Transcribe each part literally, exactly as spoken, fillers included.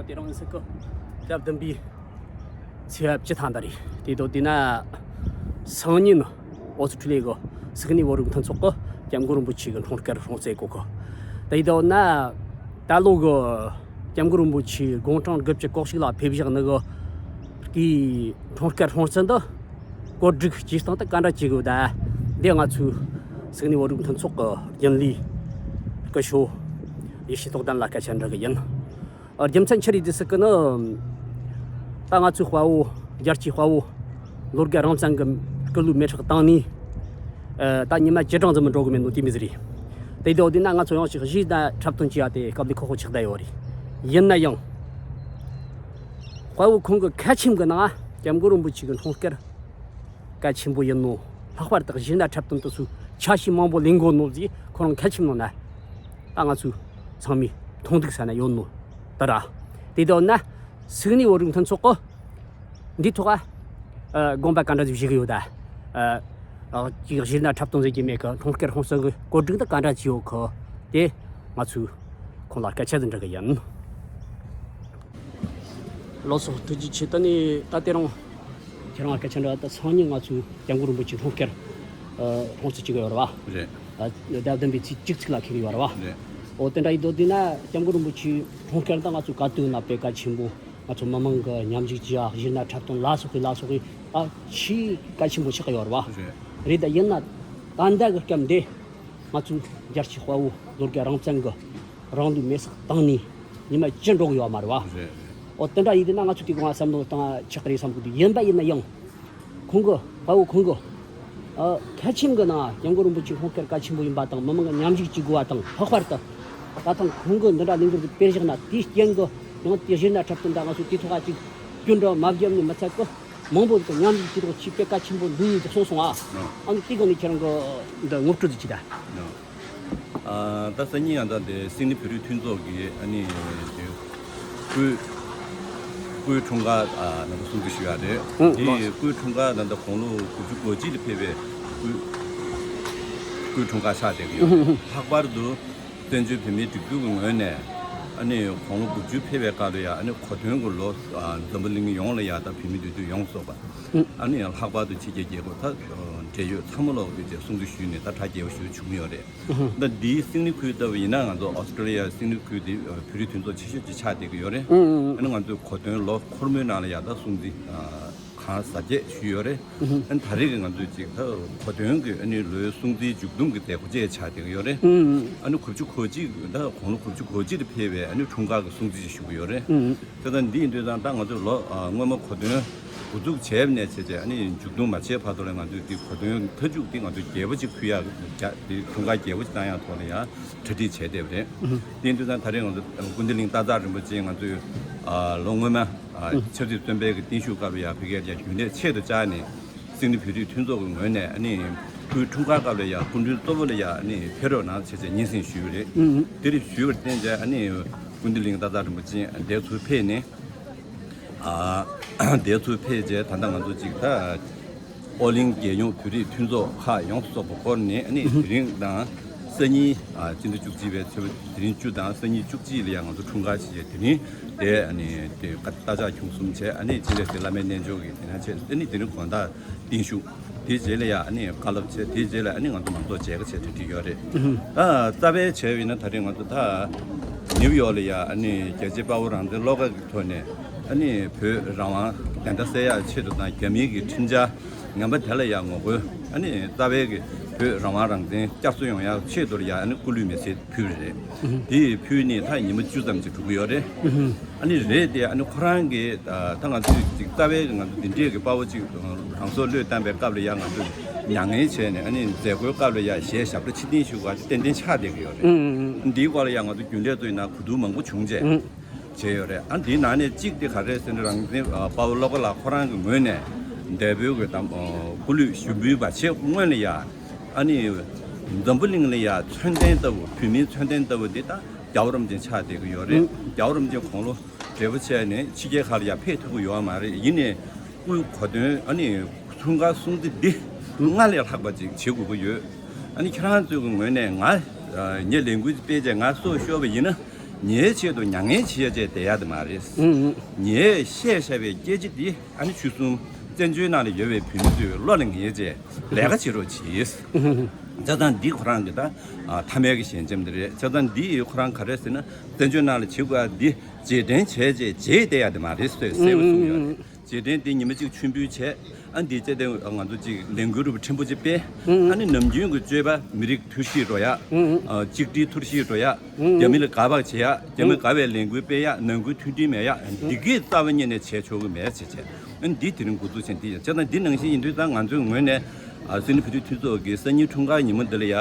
དེ་རིང་ཟེར་གི་སྐབས་བདུན་པའི་ཚེས་བཅུ་ཐ་ད་རེད། དེ་དོ་དེ་ན་སང་ཉིན་ཨོ་སི་ཁྲུ་ལི་གི་སིག་ནི་བོད་རིགས་མཐུན་ཚོགས་ཀྱི་སྐྱབས་མགོན་རིན་པོ་ཆེ་གི་འཁྲུངས་སྐར་སྲུང་བརྩི་གོ་གི། དེ་དོ་ན་ད་ལོ་གི་སྐྱབས་མགོན་རིན་པོ་ཆེ་དགུང་གྲངས་དགུ་བཅུ་གོ་གཅིག་ལ་ཕེབས་བཞག་ནི་གི་གི་འཁྲུངས་སྐར་སྲུང་བརྩི་འདི་བཀོད་སྒྲིག་བྱེད་སྟངས་དེ་ག་འདྲ་བྱེད་དགོས་ད། འདི་ང་ཚོའི་སིག་ནི་བོད་རིགས་མཐུན་ཚོགས་ཀྱི་རྒྱུན་ལས་སྐུ་ཞབས་ཡེ་ཤེས་རྟོགས་ལྡན་ལ་སྐད་ཆ་འདྲི་གི་ཡིན། ཨ། རྒྱུ་མཚན་ཆི་རེད་དེ་ཟེར་གི་ནི། ད་ང་ཚོའི་དཔའ་བོ། རྒྱལ་གཅེས་དཔའ་བོ། ལོ་དགུ་རང་བཙན་གྱི་སྐུ་ལུས་མེ་སྲེག་བཏང་ནས། ཨ། ད་ཉི་མ་བཅུ་གྲངས་ཙམ་འགྲོ་གི་མེད་ནོ་དེ་མི་ཟིག་རེད། དེ་དེ་འོ་དེ་ན་ང་ཚོ་ཡང་ཞིག་གཞས་དང་འཁྲབ་སྟོན་བྱས་ཡ་དེ་སྐབས་ལས་ཁོ་ཁོ་ཆགས་བསྡད་ཡོད་རེད། ཡིན་ན་ཡང་། དཔའ་བོ་ཁོང་གི་ཁ་ཆེམས་གི་ནང་སྐྱབས་མགོན་རིན་པོ་ཆེ་གི་འཁྲུངས་སྐར་གལ་ཆེན་པོ་ཡིན་ནོ། ལྷག་པར་དུ་གཞས་སྣ་འཁྲབ་སྟོན་དུ་སུ་ཆ་ཤས་མང་པོ་ལེན་དགོས་ནོ་ཟིག་ཁོ་རང་གལ་ཆེན་ནོ་ན། ད་ང་ཚོས་ཚང་མས་མཐོང་འདུག་ས་ན་ཡོད་ནོ། ད་ར། དེ་དོ་ན་སིག་ནི་བོད་རིགས་མཐུན་ཚོགས་ཀྱི་འདི་ཐོག་ཨ། དགོངས་པ་ག་འདྲ་ཟིག་བཞེས་གི་ཡོད་ད། ཨ། ཅིག་གཞས་སྣ་འཁྲབ་སྟོན་ཟེར་གྱི་མེད་གི། འཁྲུངས་སྐར་སྲུང་བརྩི་གི་བཀོད་སྒྲིག་ད་ག་འདྲ་བྱས་ཡོད་གི། དེ་ང་ཚོས་ཁོང་ལ་སྐད་ཆ་ཟིག་འདྲི་གི་ཡིན། ལགས་སོ། ཐུགས་རྗེ་ཆེ། ད་ནི་ད་དེ་རིང་ཁྱེད་རང་སྐད་ཆ་འདྲི་བ་ད། སང་ཉིན་ང་ཚོའི་སྐྱབས་མགོན་རིན་པོ་ཆེ་འཁྲུངས་སྐར་ཨ། སྲུང་བརྩི་བྱེད་གི་ཡོད་རེད་བ། རེད། ཨ། ཟླ་བདུན་པའི་ཚེས་བཅུ་གཅིག་ལ་འཁེལ་གི་ཡོད་རེད་བ། རེད། འོ་དེ་འདྲ་ཡིན་དོ་དེ་ན་སྐྱབས་མགོན་རིན་པོ་ཆེའི་འཁྲུངས་སྐར་ད་ང་ཚོས་ག་དུས་ན་དཔེ་གལ་ཆེན་པོ། ང་ཚོ་མི་མང་གི་མཉམ་ཞུགས་བྱས་ཡ། གཞས་སྣ་འཁྲབ་སྟོན་ལ་སོགས་པའི་ལ་སོགས་པའི་ཨ། ཆེས་གལ་ཆེན་པོ་ཆགས་ཀྱི་ཡོད་རེད་བ། རེད། རེད། ད་ཡིན་ན་ད་ལྟ་གི་སྐབས་འདི་ང་ཚོའི་རྒྱལ་གཅེས་དཔའ་བོ་ལོ་དགུ་རང་བཙན་གྱི་རང་ལུས་མེ་སྲེག་བཏང་ནས་ཉི་མ་བཅུ་འགྲོ་གི་ཡོད་མ་རེད་བ། རེད། རེད། འོ་དེ་འདྲ་ཡིན་དུས་ན་ང་ཚོ་དེ་ག་བསམ་བློ་བཏང་ཆགས་ཀྱི་རེད་བསམ་གི་འདུག་ཡིན་པ་ཡིན་ན་ཡང་ཁོང་གི་དཔའ་བོ་ཁོང་གི་ཨ། ཁ་ཆེམས་གི་ནང་སྐྱབས་མགོན་རིན་པོ་ཆེ་འཁྲུངས་སྐར་གལ་ཆེན་པོ་ཡིན་པ་དང་མི་མང་གི་མཉམ་ཞུགས་བྱེད་དགོས་པ་དང་། ལྷག་པར་དུ་ད་ཐེངས་ཁོང་གི་འདི་འདྲ་ལས་འགུལ་དེ་སྤེལ་བཞག་ན་དེའི་རྐྱེན་གྱིས་ཡང་དེ་གཞས་སྣ་འཁྲབ་སྟོན་ད་ང་ཚོ་དེ་ཐོག་ཁ་ཅིག་སྐྱོན་འདྲ་མ་བརྒྱབ་ནས་མི་ཚད་གི། མང་པོ་ཞིག་མཉམ་ཞུགས་བྱེད་རོགས་བྱེད་པའི་གལ་ཆེན་པོ་འདུག་གསུངས་སོང་ཨ། ཨ་ནི་དེ་ག་ནས་ཁྱེད་རང་གི་འདི་ངོ་སྤྲོད་ཅིག་བྱེད་ད། ཨ། ད་སང་ཉིན་ཡང་ད་དེ་སིག་ནི་བོད་རིགས་མཐུན་ཚོགས་ཀྱི་ཨ་ནི་དེ་སྐུའི་སྐུའི་འཁྲུངས་སྐར་ཨ་ནང་དུ་སྲུང་བརྩི་ཞུ་ཡ་རེད། ཨང་། དེ་སྐུའི་འཁྲུངས་སྐར་ནང་དུ་དགུང་ལོ་དགུ་བཅུ་གོ་གཅིག་ལ་ཕེབས་པའི་སྐུའི་སྐུའི་འཁྲུངས་སྐར་ཆགས་བསྡད་ཀྱི་ཡོད་རེད། ལྷག་པར་དུ་བཙན་བྱོལ་བོད་མིའི་སྒྲིག་འཛུགས་ཀྱི་ངོས་ནས་ཨ་ནི་དགུང་ལོ་དགུ་བཅུ་ཕེབས་པའི་སྐབས་ལ་ཡ་ཨ་ནི་གོ་སྟོན་གྱི་ལོ། ཨ། འཛམ་བུ་གླིང་ཡོངས་ལ་ཡ་ད་བོད་མི་འདུས་སྡོད་ཡོངས་སུ་རྫོགས་པ་ཨ་ནི་ཡང་ལྷག་པར་དུ་ཕྱི་རྒྱལ་རྒྱལ་ཁབ་ད་འབྲེལ་ཡོད་ཚང་མ་ལོག་གིས་དེ་སྲུང་བརྩི་ཞུས་ནས་ད་གྲ་རྒྱས་པོ་ཞིག་བྱུང་ཡོད་རེད། ད་འདིའི་སིག་ནི་ཁུལ་ལྟ་བུ་ཡིན་ན་ང་ཚོ་ཨོ་སི་ཀྲོ་ལི་ཡ་སིག་ནི་ཁུལ་འདི་བོད་རིགས་མཐུན་ཚོགས་ཆེ་ཤོས་ཅིག་ཆགས་བསྡད་ཀྱི་ཡོད་རེད། ཨ་ནི་ང་ཚོའི་གོ་སྟོན་ལོ་འཁོར་མོའི་ནང་ལ་ཡ་ད་སྲུང་བརྩི་གང་གཟབ་རྒྱས་ཞུས་ཡོད་རེད། ཨ་ནི་ད་རེས་ཀྱི་ང་ཚོས་ཅིག་ད་གོ་སྟོན་གྱི་ཨ་ནི་ལོའི་སྲུང་བརྩིའི་མཇུག་བསྡོམས་ཀྱི་མཛད་སྒོ་བཅས་ཆགས་བསྡད་ཀྱི་ཡོད་རེད། ཨ་ནི་དགུ་བཅུ་གོ་གཅིག་ད་དགུང་ལོ་དགུ་བཅུ་གོ་གཅིག་ལ་ཕེབས་པའི་ཨ་ནི་འཁྲུངས་སྐར་གྱི་སྲུང་བརྩི་ཞུ་གི་ཡོད་རེད། དེ་ལྟར་འདི་ཡིན་དུས་ཙང་ད་ང་ཚོས་ལོ་ཨ་སྔོན་མ་གོ་སྟོན་འགོ་འཛུགས་བྱས་ནས་བྱས་རྗེས་ཨ་ནི་མཇུག་བསྡོམས་མ་བྱས་བར་དུ་ལ་ང་ཚོས་འདི་གོ་སྟོན་མཐའ་མཇུག་འདི་ང་ཚོས་རྒྱས་པོ་ཅིག་ཕུལ་ཡག་རྒྱ་འདི་འཁྲུངས་སྐར་རྒྱས་པོ་ཅིག་བཏང་ཡག་ཐོག་ལ་ཡང་གྲ་སྒྲིག་བྱས་བསྡད་པ་རེད། དེ་ཡིན་དུས་ཙང་ད་རེས་ང་ཚོ་སྐུ་མདུན་གླིང་སྟག་འཚེར་རིན་པོ་ཆེ་ང་ཚོས་ཨ་ལོ་སྔོན་མ་ཨ་ཆབ་སྲིད་བཙོན་པའི་གི་བརྟན་བཞུགས་སྐབས་ལ་ཡང་ཕ་གིར་ཡང་རྒྱུན་ལས་ཆེད་དུ་བཅར་ནས་སིག་ནི་བོད་རིགས་མཐུན་ཚོགས་ཀྱི་ངོས་ནས་ཨ་ནི་སྐུའི་འཁྲུངས་སྐར་སྐབས་ལ་ཡང་སྐུ་མགྲོན་གཙོ་བོ་ལ་ཡང་ཨ་ནི་ཕེབས་རོགས་གནང་བྱས་བྱས་སྙན་སེང་ཞུས་པ་རེད། དེ་རིགས་ཞུས་པར་བརྟེན་བྱས་ཨ་ནི་སྐུ་མདུན་གླིང་སྟག་འཚེར་རིན་པོ་ཆེ་འདིར་ཚུར་ཕེབས་ནས། ཨ་འདིར་ཚུར་ཕེབས་རྗེས་ད་ལྟ་ང་ཚོ་གཅིག་ད་ཨོ་གླིང་རྒྱལ་ཡོངས་བོད་རིགས་མཐུན་ཚོགས་ཁག་ཡོངས་སུ་རྫོགས་པ་བསྐོར་ནས་ཨ་ནི་དེ་རིང་དང་སང་ཉིན་ཨ་སྤྱི་ཟླ་བཅུ་གཅིག་པའི་ཚེས་པ་དེ་རིང་བཅུ་དང་སང་ཉིན་བཅུ་གཅིག་ལ་ཡང་ང་ཚོ་འཁྲུངས་སྐར་བྱེད་ཆེད་དེ་རིང་དེ་ཨ་ནི་དེ་རྟ་ཕྱག་ཁྱུང་གསུམ་བྱས་ཨ་ནི་སྤྱན་རས་གཟིགས་བླ་མའི་རྣལ་འབྱོར་གྱི་དེ་ནང་བྱས་ཨ་ནི་དེ་རིང་དགོང་དག་བརྟན་བཞུགས། དེའི་རྗེས་ལ་ཡང་ཨ་ནི་བཀའ་སློབ་བྱས། དེའི་རྗེས་ལ་ཨ་ནི་ང་ཚོ་མང་ཚོགས་མཇལ་ཁ་བྱས་གྲ་སྒྲིག་ཡོད་རེད། ཨ་རྩ་བའི་བྱས་པ་ཡིན་ན་ད་རེས་ང་ཚོ་ད་ནིའུ་ཡོག་ལ་ཡང་ཨ་ནི་རྒྱལ་གཅེས་དཔའ་བོ་རང་བཙན་བློ་དཀར་གྱི་ཐོག་ནས་ཨ་ནི་བོད་རང་དབང་བདེན་མཐའ་གསལ་ཡག་ཆེད་དུ་དང་རྒྱ་མིའི་གི་ཁྲིམས་འཆར་ངན་པ་དེ་ལ་ཡང་ངོ་རྒོལ། ཨ་ནི་རྩ་བའི་གི་བོད་རང་དབང་རང་བཙན་བསྐྱར་གསོ་ཡོང་ཡག་ཆེད་དུ་ལ་ཡང་ཨ་ནི་སྐུ་ལུས་མེ་སྲེག་ཕུལ་བ་རེད། དེ་ཕུལ་ནས་ད་ཉི་མ་བཅུ་ཙམ་ཅིག་འགྲོ་གི་ཡོད་རེད། ཨ་ནི་རེད་དེ་ཨ་ནི་ཁོ་རང་གིས་ད་ང་ཚོས་ཅིག་རྩ་བའི་ང་ཚོ་འདི་འདྲས་ཀྱི་དཔའ་བོ་ཅིག་རང་སྲོག་བློས་བཏང་པའི་སྐབས་ལ་ཡང་ང་ཚོས་མྱ་ངན་བྱས་ནས་ཨ་ནི་མཛད་སྒོའི་སྐབས་ལ་ཡང་གཞས་ཞབས་བྲོ་ཕྱིར་འཐེན་ཞུ་དགོས་པ་ཏན་ཏན་ཆགས་བསྡད་ཀྱི་ཡོད་རེད། འདིའི་སྐོར་ལ་ཡང་ང་ཚོ་རྒྱུན་ལས་ཚོ་ཡིན་ན་གོ་བསྡུར་མང་པོ་བྱུང་རྗེས་བྱས་ཡོད་རེད། ཨ་འདིའི་ནང་ནས་གཅིག་དེ་ག་རེ་ཟེར་ན་རང་བཙན་དཔའ་བོ་བློ་དགའ་ལགས་ཁོ་རང་གི་ངོས་ནས་འདས་པོའི་གི་དམ་སྐུ་ལུས་ཞུགས་འབུལ་བ་བྱེད་སྔོན་ལ་ཡང་ཨ་ནི་འཛམ་བུ་གླིང་ལ་ཡང་མཚོན་རྟེན་ལྟ་བུ་བོད་མིའི་མཚོན་རྟེན་ལྟ་བུ་འདི་ད་རྒྱལ་བ་རིན་པོ་ཆེ་ཆགས་བསྡད་ཀྱི་ཡོད་རེད། རྒྱལ་བ་རིན་པོ་ཆེ་དགུང་ལོ་བགྲེས་པོ་བྱས་ནས་ཕྱི་རྒྱལ་ཁག་ལ་ཡང་ཕེབས་ཐུབ་ཀྱི་ཡོད་མ་རེད། ཡིན་ནའི་སྐུའི་གོ་སྟོན་ཨ་ནི་འཁྲུངས་སྐར་སྲུང་བརྩི་འདི་སྔར་ལས་ལྷག་པ་ཅིག་བྱེད་དགོས་ཀྱི་ཡོད། ཨ་ནི་ཁྱེད་རང་ཚོའི་གི་ངོས་ནས་ང་ངས་ལས་འགུལ་སྤེལ་བྱས་ང་སྲོག་ཤོར་བ་ཡིན་ན་ ངའི་ཆེད་དུ་མྱ་ངན་བྱེད་ཡ་བྱས་བསྡད་ཡ་དེ་མ་རེད། ངས་བཤད་བཞག་པའི་སྐད་ཆ་འདི་ཨ་ནི་ཆོལ་གསུམ་བཙན་བྱོལ་ནང་ལ་ཡོད་པའི་བོད་མི་ཚོས་བློ་ལ་ངེས་བྱས་ལས་ཀ་བྱེད་རོགས་གྱིས། བྱས་ཙང་འདི་ཁོ་རང་གི་ད་ཨ་མཐའ་མའི་གི་ཞལ་འཆམ་དེ་རེད། བྱས་ཙང་འདི་ཁོ་རང་ག་རེ་ཟེར་ན། བཙན་བྱོལ་ནང་ལ་བྱེད་དགོས་ཡ་འདི་རྗེས་དྲན་བྱས་བྱས་བྱས་བསྡད་ཡ་དེ་མ་རེད་ཟེར་གསལ་པོ་གསུངས་ཡོད་རེད། རྗེས་དྲན་དེ་ཉི་མ་གཅིག་མཆོད་འབུལ་བྱས། ཨ་འདི་བྱས་ཏེ་ང་ཚོ་གཅིག་ལས་འགུལ་རུ་ཁྲིམས་པོ་ཅིག་སྤེལ། ཨ་ནི་ནམ་རྒྱུན་གྱི་སྤྱོད་པ་མི་རིགས་ཐུར་ཞིག་འགྲོ་ཡ། ཨ་གཅིག་སྒྲིལ་ཐུར་ཞིག་འགྲོ་ཡ། རྒྱ་མི་ལ་དགའ་བ་བྱེད་ཡ། རྒྱ་མི་དགའ་བའི་ལས་འགུལ་སྤེལ་ཡ། ནང་ཁུལ་མཐུན་སྒྲིལ་མེད་ཡ། འདི་གས་རྩ་བ་ཉིད་ནས་བྱས་ཆོག་གི་མེད་ཟེར་བྱས། ཨ་འདི་དེ་རིང་འགོ་འཛུགས་བྱས། འདི་ཡང་བྱས་ཙང་འདི་ནང་བཞིན་ཡིན་དུས་ཙང་ང་ཚོའི་ངོས་ནས་ཨ་སིད་ནི་བོད་རིགས་མཐུན་ཚོགས་ཀྱི་སང་ཉིན་འཁྲུངས་སྐར་ཉིན་མོ་འདི་ལ་ཡ།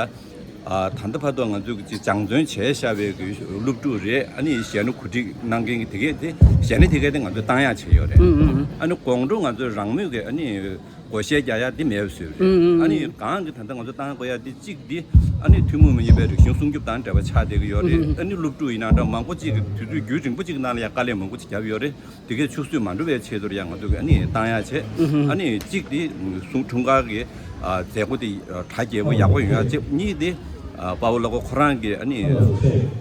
ཨ་ད་ལྟ་བར་དུ་ང་ཚོས་ཀྱི་སྦྱང་བརྩོན་བྱས་བཞག་པའི་གི་སློབ་ཕྲུག་རེད། ཨ་ནི་གཞས་སྣ་གོ་སྒྲིག་གནང་མཁན་གྱི་དེ་གས་དེ་གཞས་སྣ་དེ་གས་དེ་ང་ཚོས་བཏང་ཡག་བྱས་ཡོད་རེད། ཨ་ནི་དགོང་དྲོ་ང་ཚོས་རང་མོས་ཀྱི་ཨ་ནི་སྒོར་གཞས་རྒྱག་ཡག་དེ་མེད་པ་བཟོས་རེད། ཨ་ནི་གང་གི་ད་ལྟ་ང་ཚོ་བཏང་དགོས་ཡག་དེ་གཅིག་དེ་ཨ་ནི་ཐུན་མོང་མ་ཡིན་པའི་རིག་གཞུང་སྲུང་སྐྱོབ་དང་འབྲེལ་བ་ཆགས་བསྡད་ཀྱི་ཡོད་རེད། ཨ་ནི་སློབ་ཕྲུག་ཡིན་ན་འདྲ་མང་པོ་གཅིག་གི་དུས་ཚོད་རྒྱུན་རིང་པོ་གཅིག་ནང་ལ་ཡང་དཀའ་ལས་མང་པོ་ཅིག་བརྒྱབ་ཡོད་རེད། དེ་གའི་ཕྱུགས་སུ་མ་འགྲོ་བའི་ཆེད་དུ་ཡང་ང་ཚོ་གི་ཨ་ནི་བཏང་ཡག་བྱས། ཨ་ནི་གཅིག་དེ་གསུང་འཁྲུངས་སྐར་གྱི་ཨ་མཛད་སྒོ་དེ་གྲ་རྒྱས་པོ་ཡག་པོ་ཡོང་ཡག་བྱས། གཉིས་དེ་ཨ་དཔའ་བོ་བླ་ཁོ་ཁོ་རང་གི་ཨ་ནི་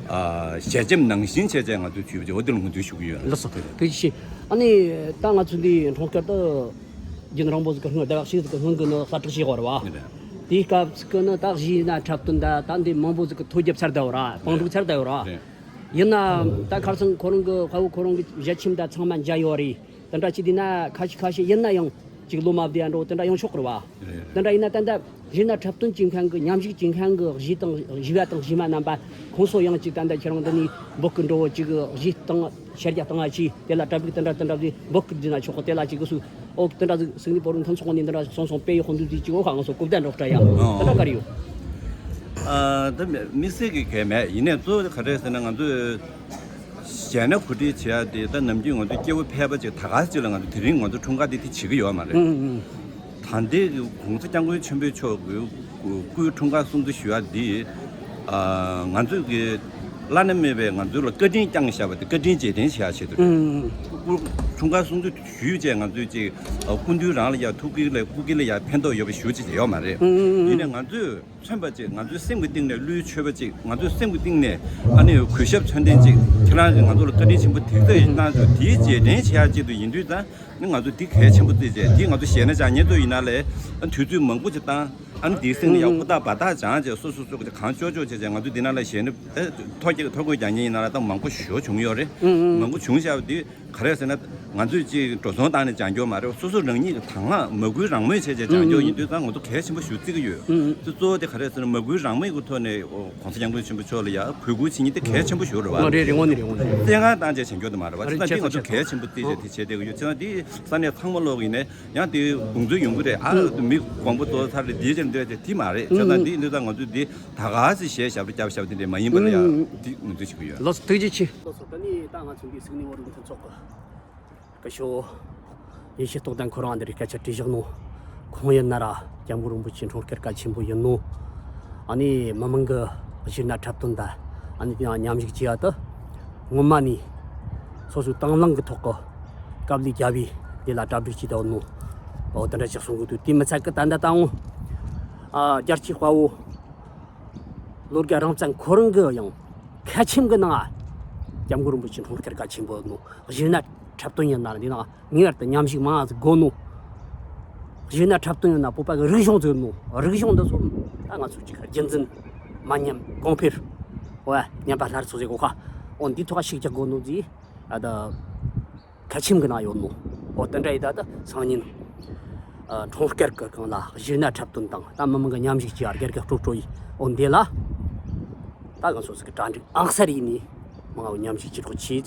ཨ་ཞལ་ཆེམས་ནང་བཞིན་བྱས་བྱས་ང་ཚོས་ཞུས་པ་བྱས། འོ་དེ་ལ་ངོས་འཛིན་ཞུ་གི་ཡོད། ལགས་སོ། ཐུགས་རྗེ་ཆེ། ཨ་ནི་ད་ང་ཚོ་འདི་འཁྲུངས་སྐར་དུ་རྒྱུན་རིང་པོ་ཟིག་གི་སྔོན་ཟླ་བ་གཅིག་ཟིག་གི་སྔོན་གི་ནི་གསལ་བསྒྲགས་བྱས་ཡོད་རེད་བ། དེའི་སྐབས་ཀྱི་ནི་ད་གཞས་སྣ་འཁྲབ་སྟོན་ད་ད་འདི་མང་པོ་ཟིག་གི་ཐོ་བརྒྱབ་ཚར་བསྡད་ཡོད་ར། དཔང་སྒྲུབ་ཚར་བསྡད་ཡོད་ར། ཡིན་ནའང་ད་ཁ་སང་ཁོ་རང་གི་དཔའ་བོ་ཁོ་རང་གི་ཞལ་ཆེམས་དང་ཚང་མ་མཇལ་ཡོད་རེད། དེ་འདྲ་བྱས་དུས་ན་ཁ་ཤས་ཁ་ཤས་ཡིན་ན་ཡང་ཅིག་བློ་མ་བདེ་ཡ་འདྲ་བོ་དེ་འདྲ་ཡོང་ཆོག་གི་རེད་བ། དེ་འདྲ་ཡིན་ན་ད་ལྟ་གཞས་སྣ་འཁྲབ་སྟོན་བྱེད་མཁན་གྱི་མཉམ་ཞུགས་བྱེད་མཁན་གྱི་གཞས་དང་གཞས་པ་དང་གཞས་མ་རྣམ་པ་ཁོང་ཚོ་ཡང་ཅིག་ད་ལྟ་ཁྱེད་རང་འདི་ནས་འབོད་སྐུལ་འདྲ་བོ་ཅིག་གཞས་བཏང་ཤར་རྒྱག་བཏང་ང་ཅིག་དེ་ལ་གྲ་སྒྲིག་དེ་འདྲ་དེ་འདྲ་བྱས་འབོད་སྐུལ་བྱས་ན་ཆོག་གི། དེ་ལ་ཅིག་གི་སུ་ཨོ་དེ་འདྲ་ཟིག་སིད་ནི་བོད་རིགས་མཐུན་ཚོགས་ནས་འདི་འདྲ་སོང་སོང་སྤེལ་ཡོད་ཁོང་ཚོས་ཅིག་འོ་ཁ་ང་ཚོ་གོ་བརྡ་འདྲ་སྤྲད་ཡ་དེ་འདྲ་ག་རེ་ཡོད། ཨ་ད་དམིགས་བསལ་གྱི་གལ་མེད། ཡིན་ནའི་གཙོ་བོ་དེ་ག་རེ་ཟེར་ན། ང་ཚོས་གཞས་སྣ་གོ་སྒྲིག་བྱེད་ཡ་དེ་ད་ནམ་རྒྱུན་ང་ཚོ་སྐྱེ་བོ་ཕལ་པ་ཅིག་ད་ག་ཅིག་ལ་ང་ཚོ་དེ་རིང་ང་ཚོ་འཁྲུངས་སྐར་དེ་དེ་བྱེད་ཀྱི་ཡོད་མ་རེད། ད་ལྟའི་གི་༸གོང་ས་༸སྐྱབས་མགོན་ཆེན་པོ་མཆོག་གི་སྐུའི་འཁྲུངས་སྐར་སྲུང་བརྩི་ཞུ་ཡ་འདི་ཨ་ང་ཚོས་ཀྱི་བླ་ན་མེད་པའི་ང་ཚོ་ལ་བཀའ་དྲིན་བསྐྱངས་བཞག་པ་དེ་བཀའ་དྲིན་རྗེས་དྲན་བྱེད་ཡ་ཆེད་དུ་རེད། སྐུ་འཁྲུངས་སྐར་སྲུང་བརྩི་ཞུས་བྱས་ང་ཚོས་ཅིག་ཨ་སྐུ་མདུན་རང་ལ་ཡ་ཐུགས་ཀྱི་ལ་སྐུ་སྐྱེ་ལ་ཡ་ཕན་ཐོགས་ཡོད་པ་ཞུ་ཅིག་ཡོད་མ་རེད། ཡིན་ནའི་ང་ཚོས་མཚོན་པ་ཅིག་ང་ཚོའི་སེམས་ཀྱི་གཏིང་ནས་བློའི་མཆོད་པ་ཅིག་ང་ཚོའི་སེམས་ཀྱི་གཏིང་ནས་ཨ་ནི་གུས་ཞབས་མཚོན་རྟེན་ཅིག་ཁྱེད་རང་གིས་ང་ཚོ་ལ་བཀའ་དྲིན་ཆེན་པོ་དེ་ལྟར་ཡིན་གནང་བྱུང་། དེའི་རྗེས་དྲན་བྱེད་ཡ་ཆེད་དུ་ཡིན་དུས་ཙང་ནི་ང་ཚོ་འདི་གལ་ཆེན་པོ་བརྩིས་བྱས། འདི་ང་ཚོ་གཞས་སྣ་སྦྱང་མཁན་ཚོ་ཡིན་ན་ལས་དུས་ཚོད་མང་པོ་ཅིག་བཏང་། ཨ་ནི་དེའི་སྟེང་ནས་ཡང་ཧུར་ཐག་འབད་ཐག་སྦྱངས་བྱས་སོ་སོ་སོ་གི་གང་ལྕོགས་ལྕོགས་བྱས་བྱས་ང་ཚོ་འདི་ནང་ལ་གཞས་སྣ་ཨེ་ཐོ་རྒྱག་ཐོ་འགོད་རྒྱག་མཁན་ཡིན་ན་ལ་ད་མང་པོ་ཞེ་པོ་བྱུང་ཡོད་རེད། མང་པོ་བྱུང་བཞག་པ་འདི་ག་རེ་ཟེར་ན། ང་ཚོས་ཅིག་འགྲོ་སོང་བཏང་ནས་སྦྱང་རྒྱུ་མ་རེད། སོ་སོ་རང་ཉིད་ཀྱི་དང་བླངས་མ་བསྐུལ་རང་མོས་བྱས་བྱས་སྦྱང་རྒྱུ་ཡིན་དུས་ཙང་ང་ཚོ་གལ་ཆེན་པོ་ཞིག་བརྩི་གི་ཡོད། དེ་གཙོ་བོ་དེ་ག་རེ་ཟེར་ན། མ་བསྐུལ་རང་མོས་ཀྱི་ཐོག་ནས་༸གོང་ས་༸སྐྱབས་མགོན་ཆེན་པོ་མཆོག་ལ་ཡ་གུས་བཀུར་བྱེད་མཁན་དེ་གལ་ཆེན་པོ་ཞིག་རེད་བ། ཨོ་རེད་རེད། དངོས་གནས་རེད། དངོས་གནས་རེད། བཙན་ཁང་བཏང་བྱས་བྱེད་རྒྱུ་དེ་མ་རེད་བ། བྱས་ཙང་འདི་ང་ཚོ་གལ་ཆེན་པོ་བརྩིས་བྱས་དེ་བྱས་བསྡད་ཀྱི་ཡོད། བྱས་ཙང་འདི་ས་གནས་ཚང་མ་ལོག་ཡིན་ནའི་ཡང་དེ་དགོངས་ཚུལ་ཡོང་གི་རེད། ཨ་མི་དགོངས་པ་རྫོགས་ཚར་རེད། འདིའི་རྗེས་འདི་རེད་དེ་མ་རེད། བྱས་ཙང་འདི་འདི་ད་ང་ཚོས་འདི་ད་ག་སེ་གཞས་ཞབས་བྲོ་རྒྱབ་ཞབས་དེ་འདྲས་མ་ཡིན་པ་ལ་ཡ་འདི་ངོས་འཛིན་བྱེད་ཀྱི་ཡོད། ལགས་སོ། ཐུགས་རྗེ་ཆེ། ལགས་སོ། ད་ནི་ད་ང་ཚོ་འདི་སིད་ནི་བོད་རིགས་མཐུན་ཚོགས་ཀྱི་སྐུ་ཞབས་ཡེ་ཤེས་རྟོགས་ལྡན་ཁོ་རང་འདིར་སྐད་ཆ་དྲིས་བཞག་ནོ། ཁོང་ཡིན་ན་ར་སྐྱབས་མགོན་རིན་པོ་ཆེ་འཁྲུངས་སྐར་གལ་ཆེན་པོ་ཡིན་ནོ། ཨ་ནི་མི་མང་གི་གཞས་སྣ་འཁྲབ་སྟོན་དང་ཨ་ནི་དེ་ཡང་མཉམ་ཞུགས་བྱེད་ཡ་དེ་སྔོན་མ་ནས་སོ་སོའི་དང་བླངས་ཀྱི་ཐོག་གི་དཀའ་ལས་བརྒྱབ་པས་དེ་ལ་གྲ་སྒྲིག་བྱས་བསྡད་ནོ། འོ་དེ་འདྲ་ཅིག་གསུང་གི་འདུག་དེ་མི་ཚད་ཀི་ད་ལྟ་ད་འོང་ཨ་རྒྱལ་གཅེས་དཔའ་བོ་ལོ་བརྒྱ་རང་བཙན་ཁོ་རང་གི་ཡང་ཁ་ཆེམས་ཀྱི་ནང་སྐྱབས་མགོན་རིན་པོ་ཆེ་འཁྲུངས་སྐར་གལ་ཆེན་པོ་ནོ། གཞས་སྣ་འཁྲབ་སྟོན་ཡིན་ན་འདི་ནང་ངེས་པར་དུ་མཉམ་ཞུགས་མང་ཙམ་དགོས་ནོ། གཞས་སྣ་འཁྲབ་སྟོན་ཡིན་ན་བོད་པ་གི་རིག་གཞུང་ཟེར་ནོ། རིག་གཞུང་འདི་ཚོ་ད་ང་ཚོ་གཅིག་རྒྱུན་འཛིན་མ་ཉམས་གོང་འཕེལ། འོ་ཉམས་པ་སླར་གསོ་ཟེར་གོ་ཁ། འོ་འདི་ཐོག་ཤུགས་རྒྱག་དགོས་ནོ་ཟེར། ཨ་ད་ཁ་ཆེམས་ཀྱི་ནང་ཡོད་ནོ། འོ་དེ་འདྲ་ཡིན་ད་ད་སང་ཉིན་ཨ་འཁྲུངས་སྐར་གྱི་སྒང་ལ་གཞས་སྣ་འཁྲབ་སྟོན་དང་ད་མི་མང་གི་མཉམ་ཞུགས་ཀྱི་རྒྱལ་ཁ་སྤྲོད་སྤྲོད་ཡིན། འོ་འདི་ལ་ད་གང་སོ་སོ་གི་གྲ་སྒྲིག་ཨང་གསར་ཡིན་ནི་མང་བོ་མཉམ་ཞུགས་ཀྱི་རོགས་བྱེད་